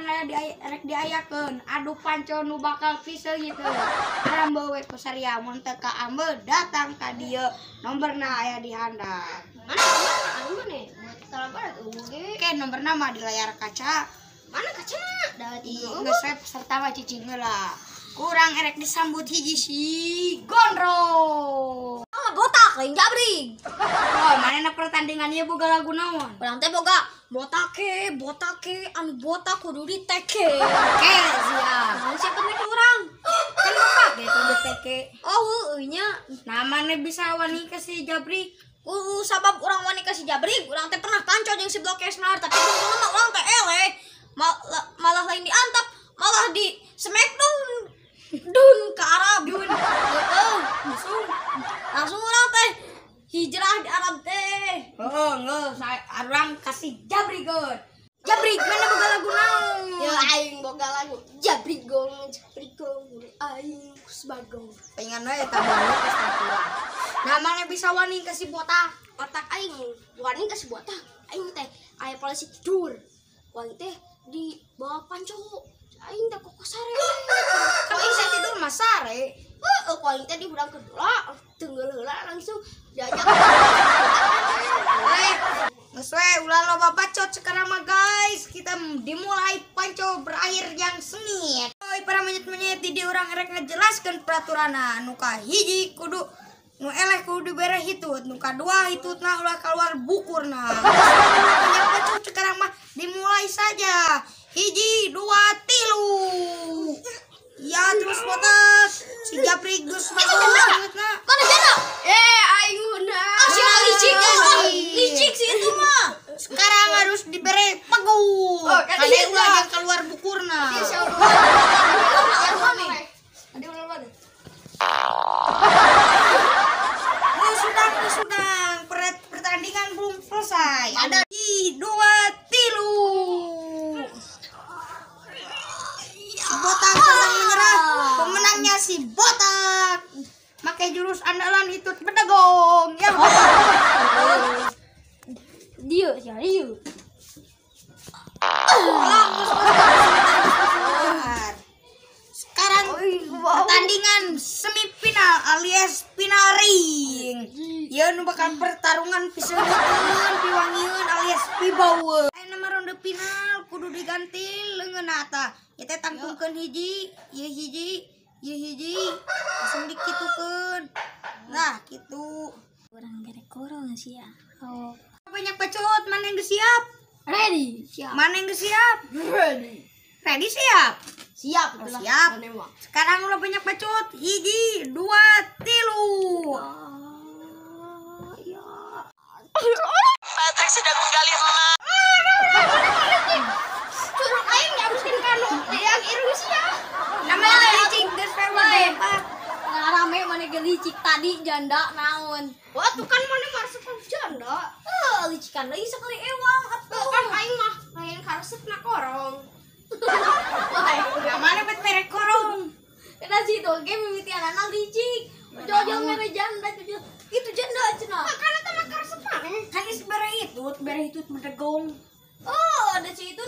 Sekarang aya di rek diayakeun adu panco nu bakal piseungiteun. Arambeu we ku saria mun teu ka ambeu datang ka dieu. Nomorna aya di handap. Mana mana anu mana? Buat salah eueuh ge. Oke, nomorna mah di layar kaca. Mana kacana? Da Di ti geus we peserta mah cicing heula. Kurang erek disambut hiji si Gondrong. Ah, botak lain jabrig. Oh, manehna pertandingan ieu boga lagu naon? Urang teh boga botake, botake, anu botak kudu diteke. Oke, siap. Naon siapa nih urang? Kan bapak ge kudu teke. Oh, heueuh nya. Nah, mana bisa wani ke si Jabrik? Sabab urang wani ka si jabrig, urang teh pernah panco jeung si Blok Esnar, tapi untungna mah urang teh eleh. Malah lain diantap, malah di smackdown dun ke Arab. Dun. Heeh, Langsung. langsung urang teh hijrah di Arab teh. Oh, nggak, saya orang kasih Jabrik geun. Jabrik, mana boga lagu naon? Ya aing boga lagu Jabrigong, Jabrigong, aing kus bagong. Pengen we eta banget geus kurang. Nah, mana bisa wani ke si botak? Otak aing wani ka si botak. Aing teh aya polisi tidur. Aing teh di bawah panco. Aing teh kok sare. Kan bisa tidur mah sare. Heeh, ku aing teh dihudangkeun heula, tenggel heula langsung diajak. Eh, geus we ulah loba bacot sekarang mah guys. Kita dimulai panco berakhir yang sengit. Oi, para monyet-monyet di dieu urang erek ngejelaskeun peraturanna. Nu kahiji kudu nu eleh kudu dibere hitut, nu kadua hitutna ulah keluar bukurna. Banyak bacot sekarang mah dimulai saja. Hiji, dua, tilu. Ya terus botak. Si Japri geus banget na. Mana jana? Eh, aing menang. Ah, si licik, ah, licik sih itu mah. Sekarang harus diberi pegu. Oh, kan Kade iya. ulah yang keluar bukurna. Ada ular mana? Sudah, sudah. Pertandingan belum selesai. Ada di dua, tilu. Si botak tentang menyerah. Pemenangnya si botak. Pakai jurus andalan itu bedegong. Ya. Dia, ya dia. Sekarang pertandingan semifinal alias final ring. Ya nu bakal pertarungan piseungiteun, piwangieun alias pibaueun. Aya nama ronde final kudu diganti leungeunna tah. Ieu teh tangtungkeun hiji, ieu hiji, ieu hiji, langsung dikitukeun. Nah, kitu. Urang gere korong sih ya. Oh. Banyak bacot, mana yang geus siap? Ready. Siap. Mana yang geus siap? Ready. Ready siap? Siap. Oh, siap. Sekarang udah banyak bacot. Hiji, dua, tilu. Ya. Patrick sedang menggali emas. Curug aing diharuskeun ka nu yang irung sia. Namanya licik geus we Pak. Nah, rame mana ge licik tadi janda naon. Wah, tuh kan mana maresepan janda. Eh, licikan deui sekali ewang atuh. Kan aing mah lain karesepna korong. Nah, mana bet merek korong. Eta si doge mimitianana licik. Ujol-ujol mere janda ujol. Itu janda cenah. Kan eta mah karesep maneh. Kan geus bere hitut bedegong. Oh, ada si itu